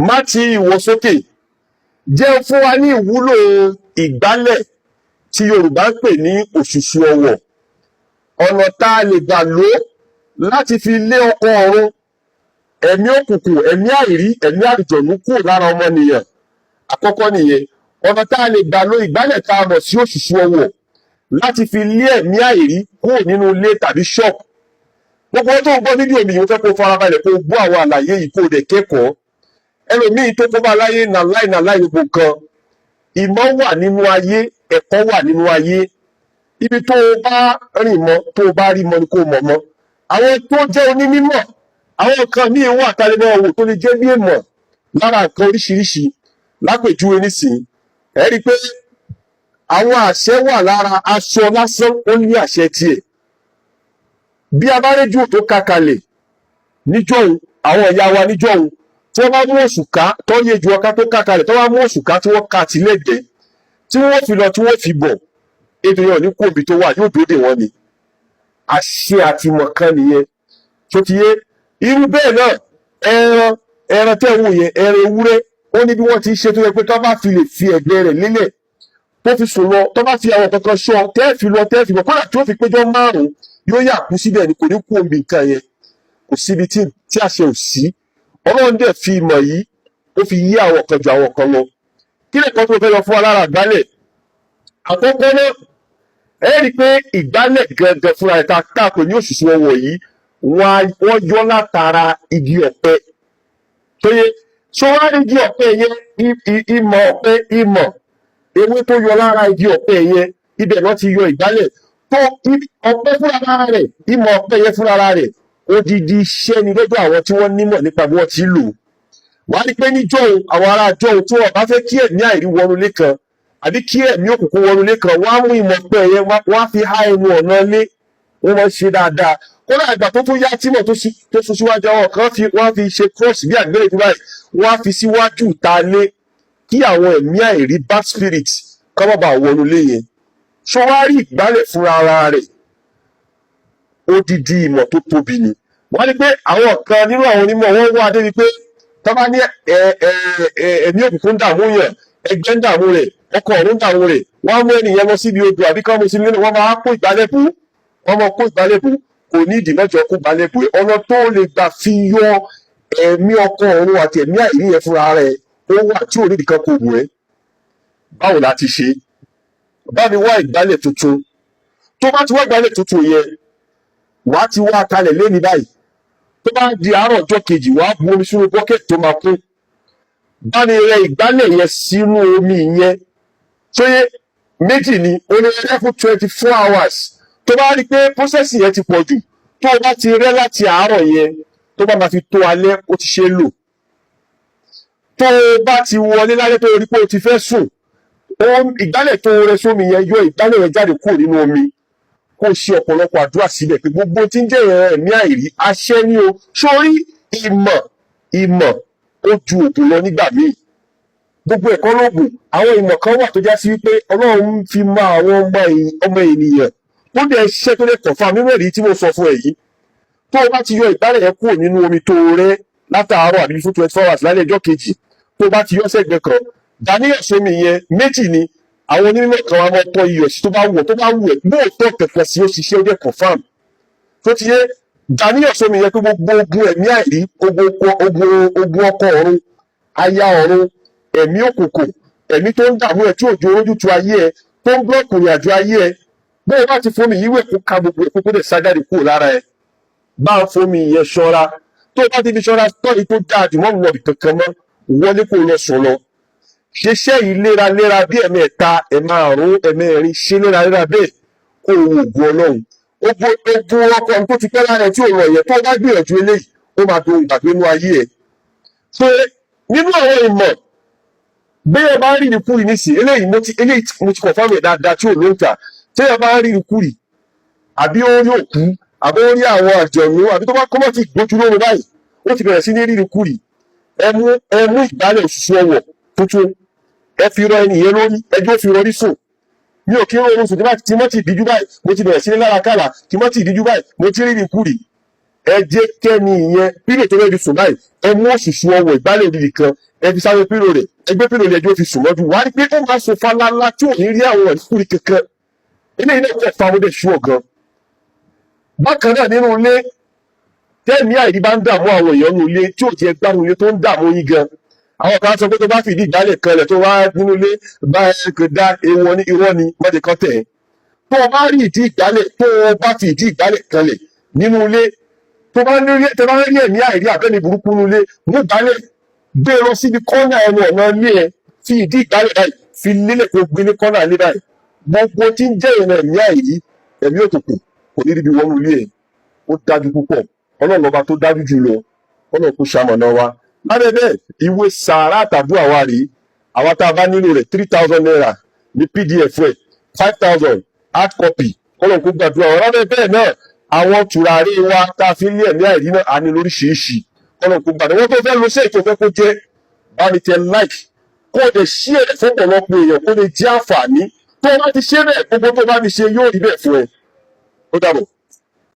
Má ti ìwọ sókè jẹ́ fún wa ní ìwúlò ìgbálẹ̀ tí Yorùbá ń pè ní òṣùṣù ọwọ̀, ọ̀nà tá a lè gbà lò ó láti fi lé ọkọ ọ̀run, ẹ̀mí òkùnkùn, ẹ̀mí àìrí, ẹ̀mí àlùjọ̀nú kúrò lára ọmọnìyàn. Àkọ́kọ́ nìyẹn, ọ̀nà tá a lè gbà lo ìgbálẹ̀ tá a mọ̀ sí òṣùṣù ọwọ̀ láti fi lé ẹ̀mí àìrí kúrò nínú ilé tàbí ṣọ́ọ̀bù. Gbogbo tó ń gbọ́ fídíò mi yìí, mo fẹ́ kó farabalẹ̀ kó gbọ́ àwọn àlàyé yìí, kó o dẹ̀ kẹ́kọ̀ọ́. Ẹlòmíì tó kó bá láyé nà láì nà láì gbogbo nǹkan. Ìmọ̀ wà nínú ayé, ẹ̀kọ́ wà nínú ayé. Ibi tó o bá rìn mọ́, tó o bá rí mọ́ ni kó o mọ̀ mọ́. Àwọn tó jẹ́ onímọ̀, àwọn nǹkan míì wà tálẹ́ náà wò tó lè jẹ́ bí èèmọ̀ lára nǹkan oríṣiríṣi. Lápèjúwe nísìnyí, ẹ rí i pé àwọn àṣẹ wà lára aṣọ lásán, ó ní àṣẹ tiẹ̀. Bí a bá rédíò tó ká kalẹ̀ níjọ́hun, àwọn ìyá wa níjọ́hun, tí wọ́n bá mú òṣùká tó yé ju ọká tó ká kalẹ̀, tó bá mú òṣùká tí wọ́n ka tìlẹ́gbẹ̀ẹ́, tí wọ́n fi lọ, tí wọ́n fi bọ̀, ètò yẹn ò ní kó ibi tó wà, yóò dúró dè wọ́n ni. Àṣẹ àti mọ̀kan nìyẹn tó ti yé. Irú bẹ́ẹ̀ náà, ẹran tẹ́ ń wò yẹn, ẹran ewúrẹ́, ó ní bí wọ́n ti ṣe tó yẹ pé tó bá fi lè fi ẹ̀gbẹ́ rẹ̀ lélẹ̀ tó fi sùn lọ, tó bá fi àwọn kankan ṣọ́, tẹ́ fi lọ, tẹ́ fi bọ̀, kódà tí ó fi péjọ 5, yóò yà kú síbẹ̀ ni, kò ní kú omi nǹkan yẹn. Kò síbi tí àṣẹ ò sí. Ọlọ́run dẹ̀ fi ìmọ̀ yìí, ó fi yí àwọn kan ju àwọn kan lọ. Kí lè kọ́ tó fẹ́ lọ fún wa lára ìgbálẹ̀? Àkọ́kọ́ náà, ẹ rí i pé ìgbálẹ̀ gangan fúnra ẹ̀ tá a pè ní òṣùṣù ọwọ̀ yìí, wọ́n yọ látara igi ọ̀pẹ tó yẹ. So wá rí igi ọ̀pẹ yẹn, ìmọ̀ ọ̀pẹ, ìmọ̀ ewé tó yọ lára igi ọ̀pẹ yẹn, ibẹ̀ náà ti yọ ìgbálẹ̀ tó ọ̀pẹ fúnra rẹ̀. Ìmọ̀ ọ̀pẹ yẹn fúnra rẹ̀, odidi iṣẹ́ ni lọ́dọ̀ àwọn tí wọ́n nímọ̀ nípa bí wọ́n ti lò. Wàá rí pé níjọ́un, àwọn ará jọ́un, tí wọ́n bá fẹ́ kí ẹ̀mí àìrí wọnú ilé kan àbí kí ẹ̀mí òkùnkùn wọnú ilé kan, wọ́n á mú ìmọ̀ ọ̀pẹ yẹn, wọ́n á fi há ẹnu ọ̀nà ilé. Wọ́n máa ń ṣe dáadáa. Kódà ìgbà tó tún yá tímọ̀ tó sún síwájú, àwọn kan fi wọ́n á fi ṣe cross bí àgbélébùú báyìí, wọ́n á fi síwájú ìta ilé kí àwọn ẹ̀mí àìrí, bad spirit, kọ́ má bàa wọnú ilé yẹn. Ṣó wá rí ìgbálẹ̀ fúnra ara rẹ̀, odidi ìmọ̀ tó tóbi ni. Wọ́n ní pé àwọn kan nínú àwọn onímọ̀, wọ́n wá débi pé tó bá ní ẹ ẹ ẹ ẹ̀mí òkùnkùn ń dààmú yàn, ẹgbẹ́ ń dààmú rẹ̀, ọkọ̀ ọ̀run ń dààmú rẹ̀, wọ́n á mú ẹnìyẹn lọ síbi odò àbí kán mú sí nínú, wọ́n máa kó ìgbálẹ̀ bò ó, wọ́n máa kó ìgbálẹ̀ bò ó. Kò ní ìdí mẹ́jọ kó ìgbálẹ̀ bò ó. Ọ̀nà tó lè gbà fi yọ ẹ̀mí ọkọ̀ ọ̀run àti ẹ̀mí àìrí yẹn fúnra rẹ̀, ó wà tí ò ní ìdí kan kò wù ẹ́. Báwo la ti ṣe? Bá mi wá ìgbálẹ̀ tuntun. Tó bá ti wá ìgbálẹ̀ tuntun yẹn, wàá ti wá kalẹ̀ lẹ́ni báyìí. Tó bá di àárọ̀ ọjọ́ kejì, wàá bu omi sínú bucket tó máa kún. Bá mi rẹ ìgbálẹ̀ yẹn sínú omi yẹn. Tó yẹ méjì ni, o lè rẹ fún 24 hours. Tó bá rí i pé process yẹn ti pọ̀ jù, tó o bá ti rẹ́ láti àárọ̀ yẹn, tó bá máa fi tó alẹ́, ó ti ṣe é lò. Tó o bá ti wọlé lálẹ́, tó o rí pé o ti fẹ́ sùn, ìgbálẹ̀ tó o rẹ sómi yẹn, yọ ìgbálẹ̀ yẹn jáde kúrò nínú omi, kó o ṣe ọ̀pọ̀lọpọ̀ àdúrà síbẹ̀ pé gbogbo tí ń jẹ́ ìran ẹ̀mí àìrí, àṣẹ ni o. Sórí ìmọ̀, ó ju òògùn lọ nígbà míì. Gbogbo ẹ̀kọ́ lóògùn. Àwọn ìmọ̀ kan wà tó já sí wípé Ọlọ́run fi mọ àwọn ọmọ ènìyàn tó dẹ̀ ṣiṣẹ́, tó lè confirm nínú ẹ̀rí tí mo sọ fún ẹ yìí. Tó o bá ti yọ ìgbálẹ̀ yẹn kúrò nínú omi tó o rẹ́ látàárọ̀ àbí fún 24 hours, lálẹ́ ọjọ́ kejì, tó o bá ti yọ sẹ́gbẹ̀ẹ́ kan, dàníyàn sómi yẹn. Méjì ni, àwọn onímọ̀ kan wá máa tọ́ iyọ̀ sí tó bá wù ọ́, tó bá wù ẹ́ bóòtọ́ kẹ̀kẹ́ sí, ó ṣiṣẹ́, ó dẹ̀ confirm. Tó ti yé, dàníyàn sómi yẹn pé gbogbo ogun ẹ̀mí àìrí, ogun ọkọ ọ̀run, aya ọ̀run, ẹ̀mí òkùnkùn, ẹ̀mí tó ń dààmú ẹ̀, tí òjò orójútu ayé ẹ̀, tó ń block ìrìn àjò ayé ẹ̀, bó o bá ti fomi yìí wẹ̀, kó ka gbogbo ẹ̀, kó dẹ̀ sájáde kúrò lára ẹ̀. Bá a fomi yẹn ṣọ́ra. Tó o bá ti fi ṣọ́ra tọ́ni tó dáa jù, mọ́ wọ̀bì kankan mọ́, wọlé kó o lọ sùn lọ. Ṣiṣẹ́ yìí léraléra bí ẹ̀mẹ́ta, ẹ̀márùn, ẹ̀mẹ́rin, ṣe léraléra bẹ́ẹ̀, kó o wo ògùn Ọlọ́run. Ogun ọkọ tó ti pẹ́ lára ẹ̀ tí ò rọ̀ yẹn, tó o bá gbìyànjú eléyìí, ó máa dohun ìgbàgbé nínú ayé ẹ̀. So nínú àwọn ìmọ̀, bẹ́ẹ̀ bá rí ìrìkúrì nísìnyí, eléyìí mo ti confirm ẹ̀ dáadáa tí ò ló ń tà. Téèyàn bá rí ìrìkúrì, àbí ó rí òkú, àbí ó rí àwọn àjọ̀nú, àbí tó bá kọ́mọ́ ti gbójú lóru báyìí, ó ti bẹ̀rẹ̀ sí ní rí ìrìkúrì, ẹ mú ìgbálẹ̀ òṣùṣù ọwọ̀ tuntun, ẹ fi rọ ẹni yẹn lórí, ẹjọ́ fi rọrí sùn. Mi ò kí ń rọrùn sùn tí mọ́ ti díjú báyìí, mo ti bẹ̀rẹ̀ sí ní lára kàlà. Tí mọ́ ti díjú báyìí, mo ti rí ìrìkúrì. Ẹ jẹ́ kẹ́ni ìyẹn pillow tó fẹ́ fi sùn báyìí, ẹ mú òṣùṣù ọwọ̀ ìgbálẹ̀ òdìdí kan, ẹ fi sáré pillow rẹ̀, ẹ gbé pillow rẹ̀, ẹjọ́ fi sùn mọ́jú. Wàá rí pé ó máa sùn falala tí ò ní rí àwọn ìkúri kankan. Eléyìí náà kọ̀ fa ọmọdé ṣú ọ̀gan. Bákan náà, nínú ilé, tẹ́ẹ̀mí àìrí bá ń dààmú àwọn èèyàn nínú ilé tí ò jẹ́ gbádùn ilé tó ń dààmú yín gan, àwọn kan sọ pé tó bá fìdí ìgbálẹ̀ kanlẹ̀ tó wá nínú ilé bá ẹ kò dá ewu ní irọ́ ni mọ́tò kan tẹ̀ ẹ́. Tó o bá rí ìdí ìgbálẹ̀, tó o bá fi ìdí ìgbálẹ̀ kanlẹ̀ nínú ilé, tó bá rí ẹ̀mí àìrí àbẹ́ni burúkú nínú ilé, mú ìgbálẹ̀ gbé lọ síbi kọ́nà ẹnu ọ̀nà ilé ẹ, fi ìdí ìgbálẹ̀ báyìí fi lélẹ̀, kó gbé ní kọ́nà ilé báyìí. Gbogbo tí ń jẹ́ ìran ẹ̀mí àìrí, ẹ̀mí òkùnkùn kò ní ríbi wọnú ilé ẹ̀. Ó dájú púpọ̀. Ọlọ́run ọba tó dájú jù lọ, Ọlọ́run kò ṣamọ̀nà wa. Lábẹ́ bẹ́ẹ̀, ìwé sàárà àtàdúrà wa rèé. Àwa tá a bá nílò rẹ̀, ₦3,000 ní PDF rẹ̀, 5,000 hard copy. Ọlọ́run kò gbàdúrà wa. Lábẹ́ bẹ́ẹ̀ náà, àwọn tùràrí wa tá a fi ń lé ẹ̀mí àìrí náà, a ní lóríṣiríṣi. Ọlọ́run kò gbàdúrà. Wọ́n tó fẹ́ lo sí ètò fẹ́ kó jẹ́, bá ní tẹ like, kó o lè share fún ọ̀pọ̀lọpọ̀ èèyàn, kó lè jẹ́ àǹfààní. Tó o bá ti ṣe bẹ́ẹ̀, gbogbo tó o bá ti ṣe yóò rí bẹ́ẹ̀ fún ẹ. Ó dàbọ̀.